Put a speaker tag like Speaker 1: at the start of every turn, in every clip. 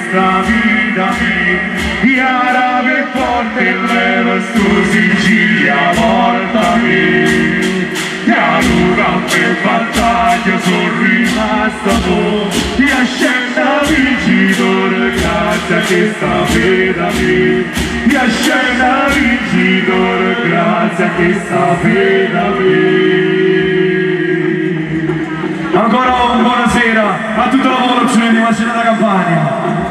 Speaker 1: chesta vita mia, e arape 'e porte e leva stu sigillo 'a porta mia. E allora pe' battaglia so' rimasto mo, e 'a scelta vincitore grazie a chesta vita mia, e 'a scelta vincitore grazie a chesta vita mia.
Speaker 2: Ancora un buonasera a tutta la popolazione di Macerata Campania.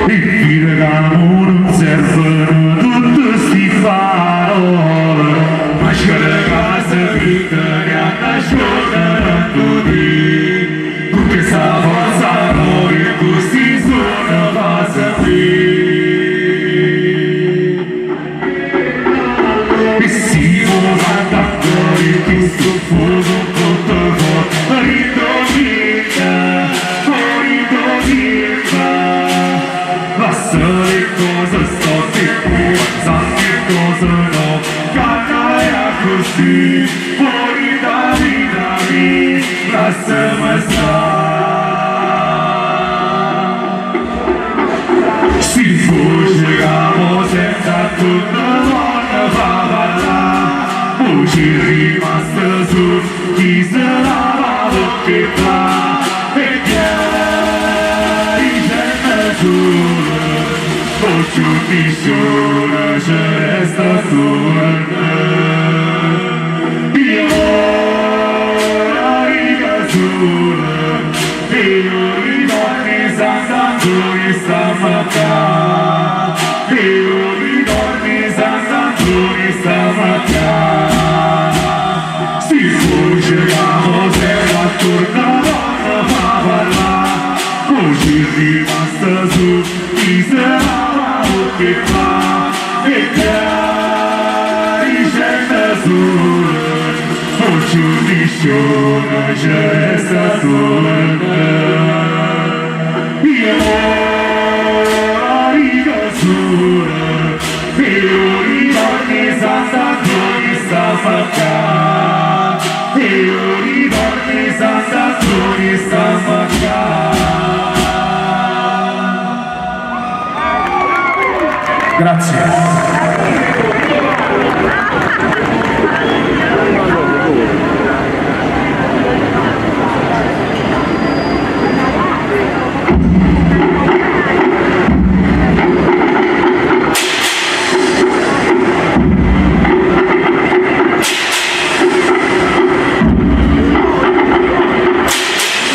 Speaker 1: E vide ca mo nun servono tutte sti parole, ma ce ca se pittano e annasconneno 'int' 'o tiempo, cu chesta forza nova e cu sti suonne fa sentì. E si mo canta ancora e chistu fuoco 'ncopp' 'o core, dint' 'o tiempo, dint' 'o tiempo, lassa le cose storte e buone, sanno 'e cose no, canta e accussì, fuori da vita mia, lassame sta. Si voce ca mo senza tutto vonno fa parlà, voce rimasta su chi se lava 'a vocca e va, e dicenne solo, o cchiù nisciuno ce resta attuorno. Io ora riga solo, io ritorni Sant'Antonio stamma ccà. Io ritorni Sant'Antonio stamma ccà. Si voce ca mo serve a tornà vonno fa parlà, voce rimasta su chi se lava 'a vocca e va, e dicenne solo, o cchiù nisciuno ce resta attuorno. Io ora riga solo, io ritorni Sant'Antonio stamma ccà. Io ritorni Sant'Antonio stamma ccà.
Speaker 2: Grazie.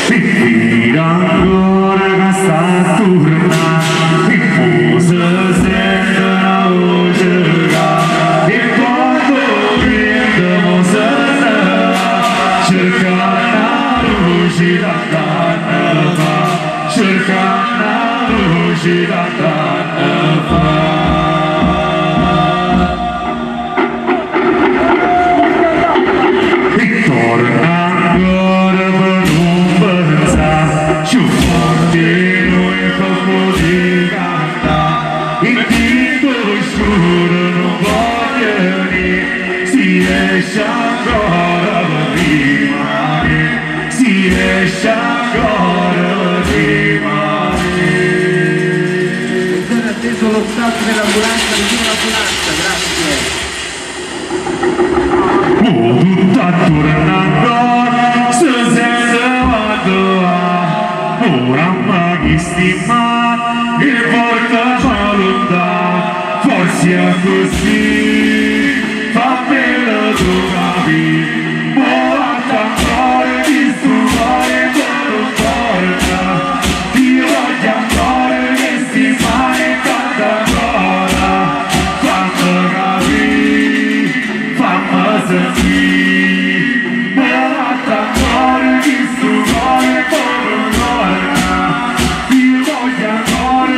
Speaker 1: Vira ancora che sta a tornare, e poi si sente una voce che, e quando viene mo se ne va, cerca una luce da danno fa, cerca una luce da danno fa. E torna ancora per non pensare, più forte noi per poter cantare, e dentro scuro non voglio dire, si riesce ancora a rimanere, si riesce ancora a rimanere.
Speaker 3: Attenzione atteso lo staff dell'ambulanza, vicino all'ambulanza, grazie.
Speaker 1: Oh, tutta attorno ancora si sente quando ora ma chi stima e porta lontano, forse è così, fammelo tu capire, ora ancora di sto cuore non torna, ti voglio ancora che si male canta ancora, fammi capire, fammi sentire, ora ancora di sto cuore non torna, ti voglio ancora.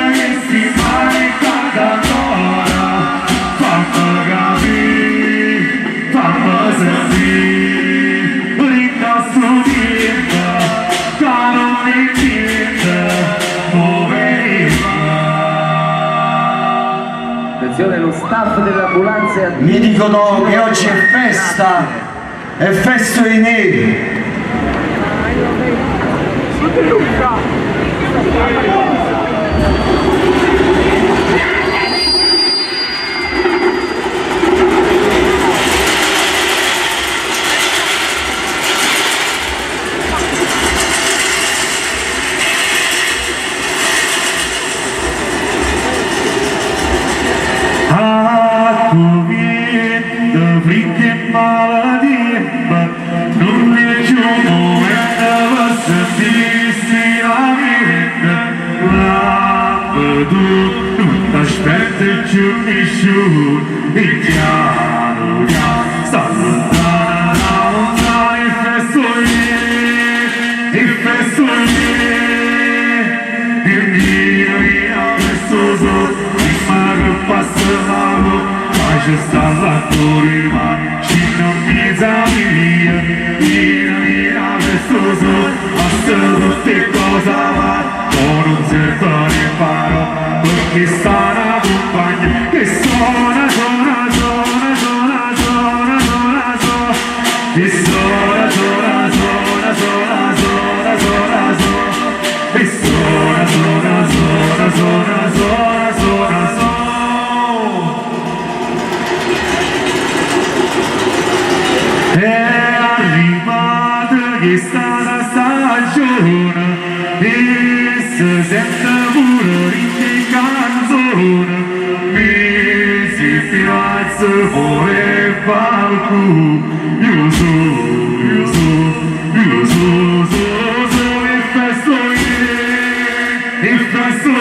Speaker 3: Attenzione, lo staff dell'ambulanza è a
Speaker 4: Mi dicono che oggi è festa, è festa di neri.
Speaker 1: A tu fricche e malattie, non è più momento per sentirsi la vita, la tu non ti aspetti più nessuno, e piano piano sta lontana, lontana e festo e festo e via via verso sole, prima che passa la ma ci sta la ma ci non mi sa via, via via verso sole, passa tutte cosa va, con un serpente paro, perché sta una compagna che suona, suona, suona, suona, suona, suona, suona, che suona, suona, suona, suona, suona, suona, suona, e suona, suona, suona, suona, suona, suona, suona. È arrivata che sta la stagione e si sente pure in canzone mi si piazza fuori palco io sono, io sono, io sono, sono, sono il festo il festo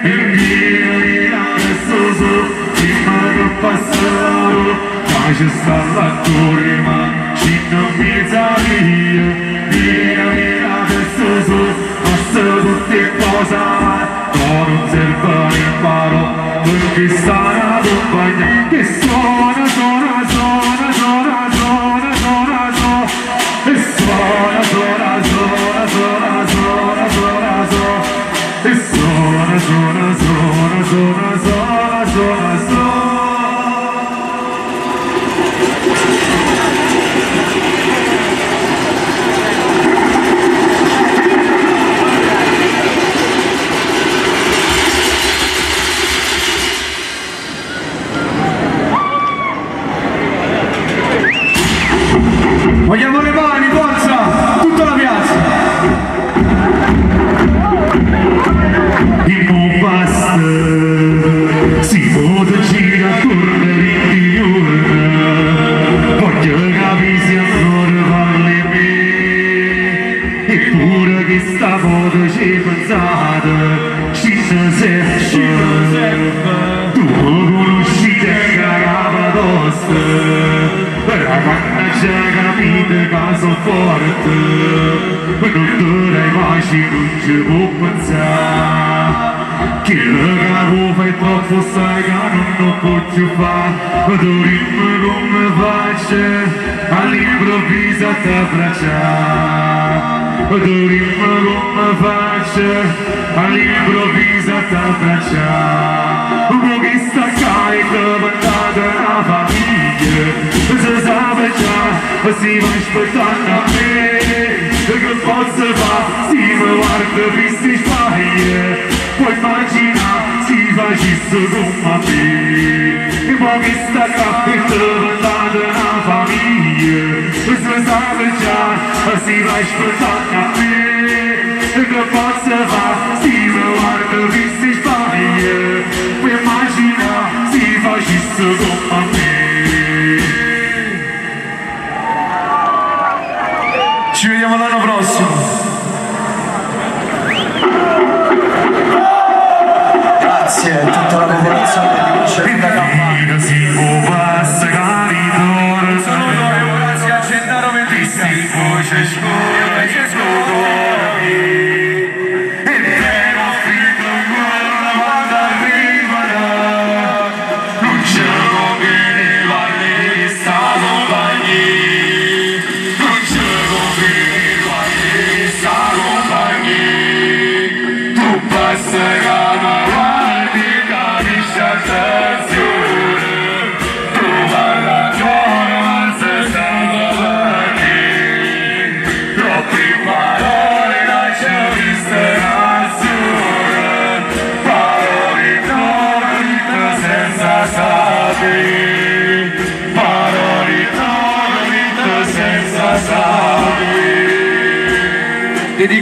Speaker 1: e via via verso su prima che passa ma ci sta l'attore ma ci non mi sa via via via verso su passa tutte cosa con un serve in paro perché sta una compagna che suona suona suona suona suona suona suona e suona suona suona suona suona suona suona e suona suona suona suona suona suona suona.
Speaker 2: Vogliamo le mani, forza! Tutta la piazza!
Speaker 1: E non basta, si può girare attorno di giorno, voglio capire se ancora parli me, eppure che stavolta ci pensate, ci serve, tu conosci te cagava tosta, però quando c'è capito che sono forte, non te ne facci, non ci può pensare. Che la fai troppo sai che non lo può più fare, tu dimmi come faccio all'improvviso a ti abbracciare. Tu dimmi come faccio all'improvviso a ti abbracciare. Ma che sta carica diventata una famiglia, si sa già, si va aspettando a me, che posso fare, si mi guarda visto sbaglia, puoi immaginare si facesse come me. E ma che sta è diventata una famiglia, si sa già, si va aspettando a me, che posso fare, si mi guarda visto sbaglia, puoi immaginare si facesse come me.
Speaker 2: Ci vediamo l'anno prossimo!
Speaker 4: Grazie a tutta la popolazione di Macerata Campania.
Speaker 1: Si può passare
Speaker 2: Un saluto e un grazie a Gennaro Ventisca.
Speaker 1: Si voce scura e scura e però finito ancora quando arriverà non c'è conviene parli di sta compagnia non c'è conviene parli di sta compagnia tu passerai ma guardi capito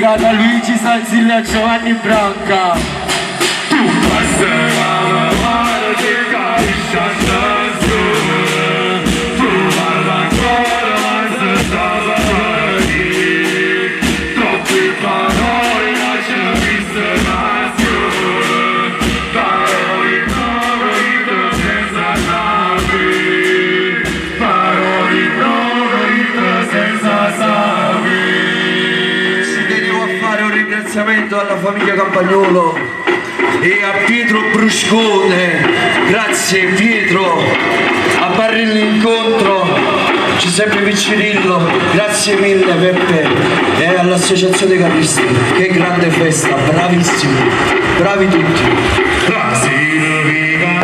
Speaker 4: Dedicata a Luigi Sanzillo e a Giovanni Branca.
Speaker 1: Tu passe male ti capisci a nessuno Tu parla ancora ma se sa dire Troppe parole ma ci viste passione Parole proibite senza sapere Parole proibite senza sapere
Speaker 4: Ci tenevo a fare un ringraziamento alla famiglia Campagnolo e a Pietro Bruscone. Grazie Pietro, a Barrillo Incontro, Giuseppe Piccirillo, grazie mille Peppe e all'associazione Caristi. Che grande festa, bravissimi, bravi tutti.
Speaker 1: La sera.